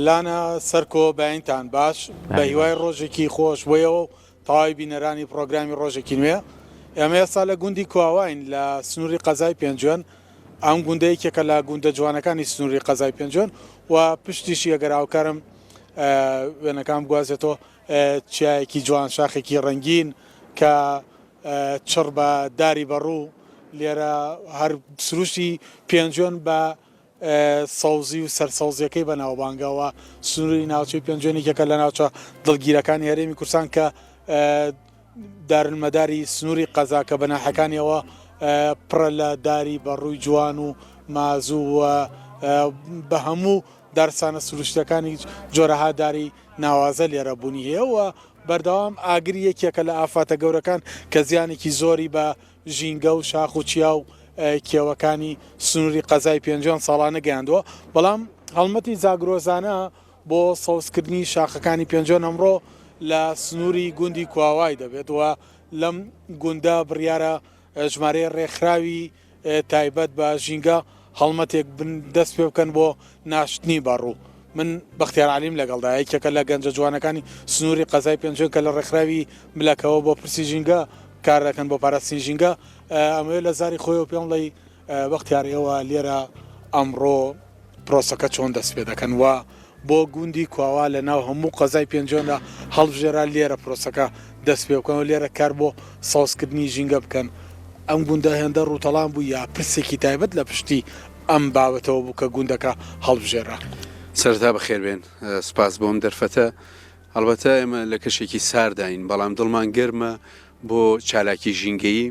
لانە سەرکۆ بەینتان باش بە هیوای ڕۆژێکی خۆش بۆ ئێوە و تەواوی بینەرانی پڕۆگرامی ڕۆژێکی نوێ. ئێمە ئێستا لە گوندی کواواین لە سنووری قەزای پێنجوێن. ئەم گوندە یەکێکە لە گوندە جوانەکانی سنووری قەزای پێنجوێن و پشتیشی ئەگەر هاوکارم وێنەکان بگوازێتەوە چیایەکی جوان شاخێکی ڕەنگین کە چڕ بە داری بەڕوو لێرە هەر سروشتی پێنجوێن بە سەوزی و سەرسەوزیەکەی بەناوبانگە و سنووری ناوچەی پێنجوێن یەکێکە لە ناوچە دڵگیرەکانی هەرێمی کوردستان کە دارالمەداری سنووری قەزاکە بە ناحەکانیەوە پڕە لە داری بەڕووی جوان و مازوو و بە هەموو دارستانە سروشتەکانی جۆرەها داری ناوازە لێرە بوونی هەیە و بەردەوام ئاگری یەکێکە لە ئافاتە گەورەکان کە زیانێکی زۆری بە ژینگە و شاخ و چیا و کێوەکانی سنووری قەزای پێنجوێن ساڵانە گەیاندووە، بەڵام هەڵمەتی زاگرۆزانە بۆ سەوزکردنی شاخەکانی پێنجوێن ئەمڕۆ لە سنووری گوندی کواوای دەبێت و لەم گوندە بڕیارە ژمارەی ڕێکخراوی تایبەت بە ژینگە هەڵمەتێک دەست پێ بکەن بۆ ناشتنی بەڕوو. من بەختیار عەلیم لەگەڵدایە، یەکێکە لە گەنجە جوانەکانی سنووری قەزای پێنجوێن کە لە ڕێکخراوی ملەکەوە بۆ پرسی ژینگە کار دەکەن بۆ پاراستنی ژینگە. ئەمەوێت لە زاری خۆیەوە پێم بڵێی بەختیار ئێوە لێرە ئەمڕۆ پرۆسەکە چۆن دەست پێ دەکەن و بۆ گوندی کواوا لە ناو هەموو قەزای پێنجوێندا هەڵبژێرا لێرە پرۆسەکە دەست پێ بکەن و لێرە کار بۆ سەوزکردنی ژینگە بکەن ئەم گوندە هێندە ڕووتەڵان بوو یا پرسێکی تایبەت لە پشتی ئەم بابەتەوە بوو کە گوندەکە هەڵبژێرا؟ سەرەتا بەخێربێن، سوپاس بۆ ئەم دەرفەتە. هەڵبەتە ئێمە لە کەشێکی سارداین، بەڵام دڵمان گەرمە بۆ چالاکی ژینگەیی.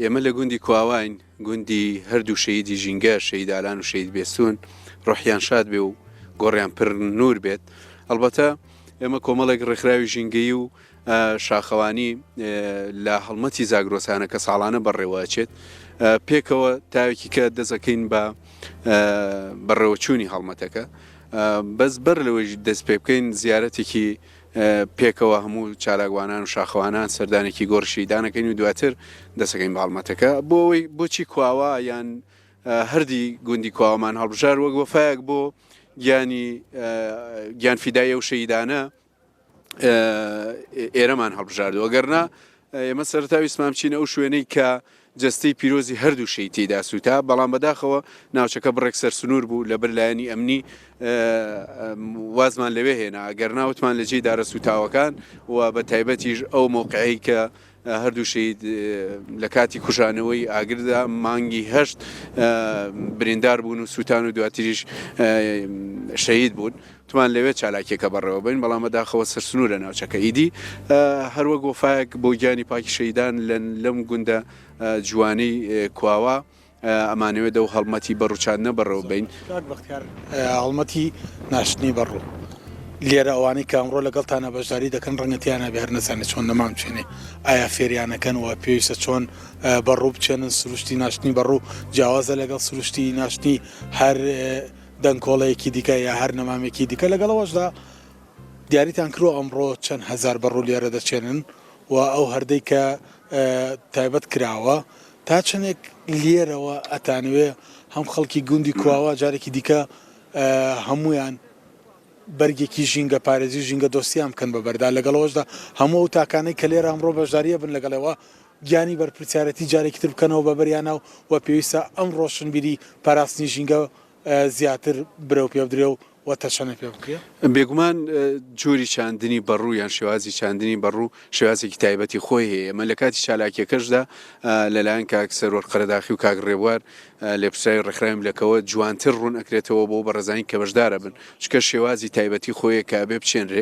ئێمە لە گوندی کواواین، گوندی هەردوو شەهیدی ژینگە، شەهید ئالان و شەهید بێستوون، ڕۆحیان شاد بێ و گۆڕیان پر نوور بێت. هەڵبەتە ئێمە کۆمەڵێک ڕێکخراوی ژینگەیی و شاخەوانی لە هەڵمەتی زاگرۆسانە کە ساڵانە بەڕێوە ئەچێت پێکەوە تاوێکی کە دەزەکەین بە بەڕێوەچوونی هەڵمەتەکە بەس بەر لەوەی دەست پێ بکەین زیارەتێکی پێکەوە هەموو چالاکوانان و شاخەوانان سەردانێکی گۆڕی شەهیدانەکەین و دواتر دەسەکەین بە هەڵمەتەکە بۆ ئەوەی بۆچی کواوە یان هەردی گوندی کواوەمان هەڵبژار وەک وەفایەک بۆ گیانی گیان فیدای ئەو شەهیدانە ئێرەمان هەڵبژاردووە گەرنا ئێمە سەرەتا ویستمان بچینە ئەو شوێنەی کە جەستەی پیرۆزی هەردوو شەهید تێیدا سووتا، بەڵام بەداخەوە ناوچەکە بڕێک سەرسنوور بوو، لەبەر لایەنی ئەمنی وازمان لەوێ هێنا، ئەگەرنا وتمان لە جێی دارە سووتاوەکان و بە تایبەتیش ئەو مەوقعەی کە هەردوو شەهید لە کاتی کوژانەوەی ئاگردا مانگی هەشت بریندار بوون و سووتان و دواتریش شەهید بوون. وتمان لەوێ چالاکیەکە بەڕێوە بەین، بەڵام بەداخەوە سەرسنوورە ناوچەکە ئیدی هەر وەک وەفایەک بۆ گیانی پاکی شەهیدان لەم گوندە جوانەی کواوا ئەمانەوێت ئەو هەڵمەتی بەڕووچاندنە بەڕێوە بەین. کاک بەختیار هەڵمەتی ناشتنی بەڕوو لێرە ئەوانەی کە ئەمڕۆ لەگەڵتانە بەشداری دەکەن ڕەنگە تیانا بێ هەر نەزانێت چۆن نەمام بچێنێ ئایا فێریانەکەن و پێویستە چۆن بەڕوو بچێنن سروشتی ناشتنی بەڕوو جیاوازە لەگەڵ سروشتی ناشتنی هەر دەنکۆڵەیەکی دیکە یا هەر نەمامێکی دیکە، لەگەڵ ئەوەشدا دیاریتان کردووە ئەمڕۆ چەند هەزار بەڕوو لێرە دەچێنن و ئەو هەردەی کە تایبەت کراوە تا چەندێک لێرەوە ئەتانەوێ هەم خەڵکی گوندی کواوە جارێکی دیکە هەمویان بەرگێکی ژینگە پارێزی و ژینگە دۆستیان بکەن بە بەردا لەگەڵ ئەوەشدا هەموو ئەو تاکانەی کە لێرە ئەمڕۆ بەشداریە بن لەگەڵەوە گیانی بەرپرسیارەتی جارێکی تر بکەنەوە بە بەریانا و پێویستە ئەم ڕۆشنبیری پاراستنی ژینگە زیاتر برەو پێ بدرێ و و تەشەنە پێ بکرێ. بێگومان جۆری چاندنی بەڕوو یان شێوازی چاندنی بەڕوو شێوازێکی تایبەتی خۆی هەیە، ئێمە لە کاتی چالاکیەکەشدا لەلایەن کاک سەروەر قەرەداخی و کاک ڕێبوار لێپرسراوی ڕێکخراوی ملەکەوە جوانتر ڕوون ئەکرێتەوە بۆ بەڕێزانی کە بەشدارە بن چونکە شێوازی تایبەتی خۆیە کە ئەبێ بچێنرێ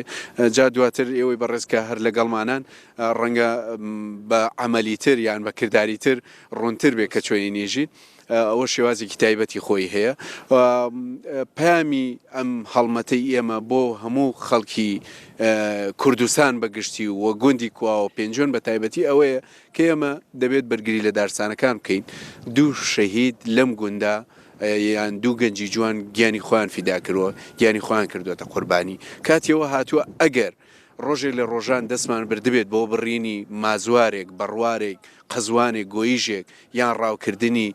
جا دواتر ئێوەی بەڕێز کە هەر لەگەڵمانان ڕەنگە بە عەمەلیتر یان بە کرداریتر ڕوونتر بێ کە چۆنی نێژی ئەوە شێوازێکی تایبەتی خۆی هەیە. پەیامی ئەم هەڵمەتەی ئێمە بۆ هەموو خەڵکی کوردستان بە گشتی و گوندی کواوە پێنجوێن بە تایبەتی ئەوەیە کە ئێمە دەبێت بەرگری لە دارستانەکان بکەین. دوو شەهید لەم گوندە یان دوو گەنجی جوان گیانی خۆیان فیدا کردووە، گیانی خۆیان کردووەتە قوربانی. کاتی ئەوە هاتووە ئەگەر. ڕۆژێک لە ڕۆژان دەستمان بردبێت بۆ بڕینی مازوارێک، بەڕوارێک، قەزوانێک، گۆیژێک یان ڕاوکردنی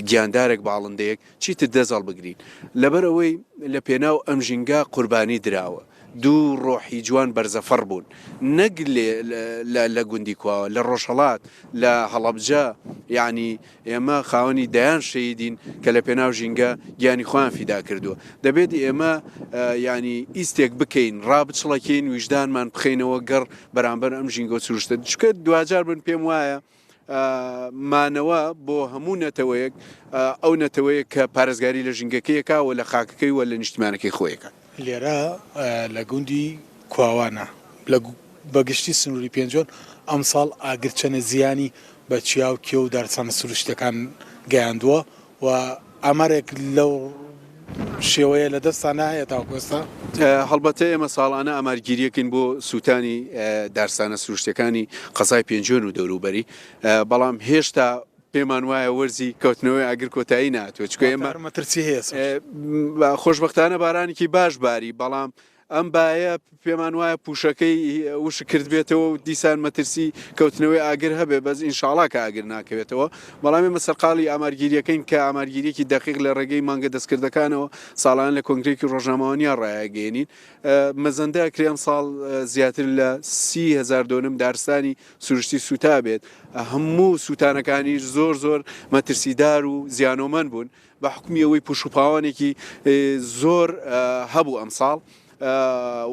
گیاندارێک، باڵندەیەک، چیتر دەست هەڵبگرین. لەبەر ئەوەی لە پێناو ئەم ژینگە قوربانی دراوە. دوو ڕۆحی جوان بەرزەفەڕ بوون. نەک لە گوندی کواوە، لە ڕۆژهەڵات، لە هەڵەبجە، یەعنی ئێمە خاوەنی دەیان شەهیدین کە لە پێناو ژینگە گیانی خۆیان فیدا کردووە. دەبێت ئێمە یانی ئیستێک بکەین، ڕابچڵەکێین، ویژدانمان بخەینەوە گەڕ بەرامبەر ئەم ژینگە و سروشتە. چونکە دواجار من پێم وایە مانەوە بۆ هەموو نەتەوەیەک ئەو نەتەوەیە کە پارێزگاری لە ژینگەکەی ئەکا و لە خاکەکەی و لە نیشتیمانەکەی خۆی ئەکات. لێرە لە گوندی کواوانە لە بە گشتی سنووری پێنجوێن ئەمساڵ ئاگر چەنێ زیانی بە چیا و کێو و دارستانە سروشتییەکان گەیاندووە و ئامارێک لەو شێوەیە لە دەستتان هەیە تاوەکو ئێستا؟ هەڵبەتە ئێمە ساڵانە ئامارگیرییەکەین بۆ سووتانی دارستانە سروشتییەکانی قەزای پێنجوێن و دەوروبەری، بەڵام هێشتا پێمان وایە وەرزی کەوتنەوەی ئاگر کۆتایی نەهاتووە، چونکە ئێمە مەترسی هەیە. خۆشبەختانە بارانێکی باش باری، بەڵام ئەم بایە پێمان وایە پووشەکەی وشک کردبێتەوە و دیسان مەترسی کەوتنەوەی ئاگر هەبێ، بەس ئینشاڵا کە ئاگر ناکەوێتەوە، بەڵام ئێمە سەرقاڵی ئامارگیرییەکەین کە ئامارگیرییەکی دەقیق لە ڕێگەی مانگە دەستکردەکانەوە ساڵانە لە کۆنگرەیەکی ڕۆژنامەوانییا ڕایئەگەیەنین. مەزەندە ئەکرێ ئەمساڵ زیاتر لە 30 هەزار دۆنم دارستانی سروشتی سووتابێت، هەموو سووتانەکانیش زۆر زۆر مەترسیدار و زیانۆمەند بوون. بە حوکمی ئەوەی پوش و پاوانێکی زۆر هەبوو ئەمساڵ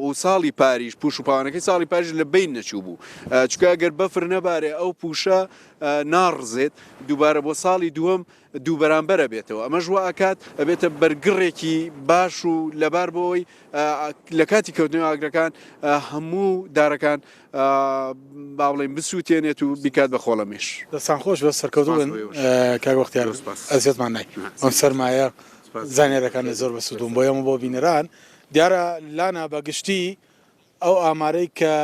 و ساڵی پاریش پوش و پاوانەکەی ساڵی پاریش لە بین نەچوو بوو چونکە ئەگەر بەفر نەبارێ ئەو پوشە ناڕزێت دووبارە بۆ ساڵی دووەم دوو بەرامبەرە بێتەوە ئەمەش وا ئەکات ئەبێتە بەرگڕێکی باش و لەبار بۆ ئەوەی لە کاتی کەوتنەوەی ئاگرەکان هەموو دارەکان با بڵێین بسووتێنێت و بیکات بە خۆڵەمێش. دەستان خۆش بێت سەرکەوتوو بن کاک بەختیار ئەزیەتمان نای ئەم سەرمایە زانیاریەکانت زۆر بەسوود بوون بۆ ئێمە بۆ بینەران دیارە لانا بە گشتی ئەو ئامارەی کە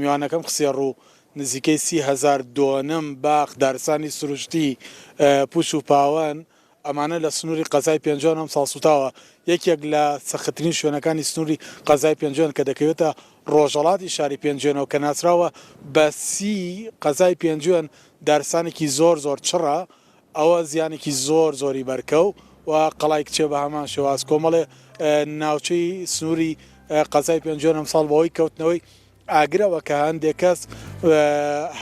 میوانەکەم خستیە ڕوو نزیکەی 30 هەزار دۆنم باخ دارستانی سروشتی پوش و پاوەن ئەمانە لە سنووری قەزای پێنجوێن ئەمساڵ سووتاوە، یەکێک لە سەختترین شوێنەکانی سنووری قەزای پێنجوێن کە دەکەوێتە ڕۆژهەڵاتی شاری پێنجوێنەوە کە ناسراوە بە سی قەزای پێنجوێن دارستانێکی زۆر زۆر چڕە ئەوە زیانێکی زۆر زۆری بەرکەو و قەڵای کچێ بە هەمان شێواز کۆمەڵێ ناوچەی سنووری قەزای پێنجوێن ئەمساڵ بەهۆی کەوتنەوەی ئاگرەوە کە هەندێک کەس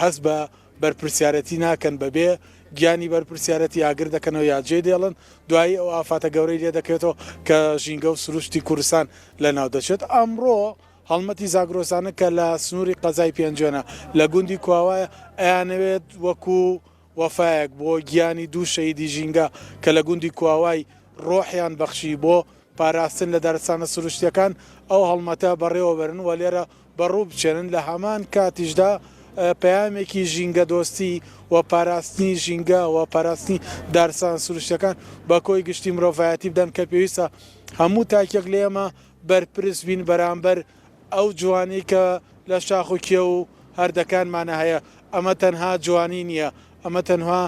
هەست بە بەرپرسیارەتی ناکەن بەبێ گیانی بەرپرسیارەتی ئاگر دەکەنەوە یا جێ دێڵن دوایی ئەو ئافاتە گەورەی لێ دەکەوێتەوە کە ژینگە و سروشتی کوردستان لەناو دەچێت ئەمڕۆ هەڵمەتی زاگرۆسانە کە لە سنووری قەزای پێنجوێنە لە گوندی کواوایە ئەیانەوێت وەکو وەفایەک بۆ گیانی دوو شەهیدی ژینگە کە لە گوندی کواوای ڕۆحیان بەخشی بۆ پاراستن لە دارستانە سروشتییەکان ئەو هەڵمەتە بەڕێوەبەرن و لێرە بەڕوو بچێنن، لە هەمان کاتیشدا پەیامێکی ژینگەدۆستی و پاراستنی ژینگە و پاراستنی دارستانە سروشتییەکان بە کۆی گشتی مرۆڤایەتی بدەن کە پێویستە هەموو تاکێک لە ئێمە بەرپرس بین بەرامبەر ئەو جوانی کە لە شاخ و کێو و هەردەکانمانا هەیە، ئەمە تەنها جوانی نییە، ئەمە تەنها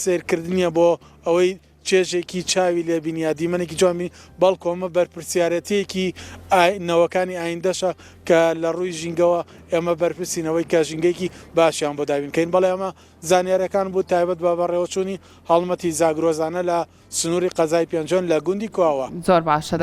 سەیرکردن نییە بۆ ئەوەی چێژێکی چاوی لێ بینی یا دیمەنێکی جوان بینی، بەڵکو ئەمە بەرپرسیارێتییەکی نەوەکانی ئایندەشە کە لە ڕووی ژینگەوە ئێمە بەرپرسین ئەوەی کە ژینگەیەکی باشیان بۆ دابین کەین. بەڵێ ئەمە زانیارییەکان بوو تایبەت بە بەڕێوەچوونی هەڵمەتی زاگرۆزانە لە سنووری قەزای پێنجوێن لە گوندی کواوە. زۆر باشە.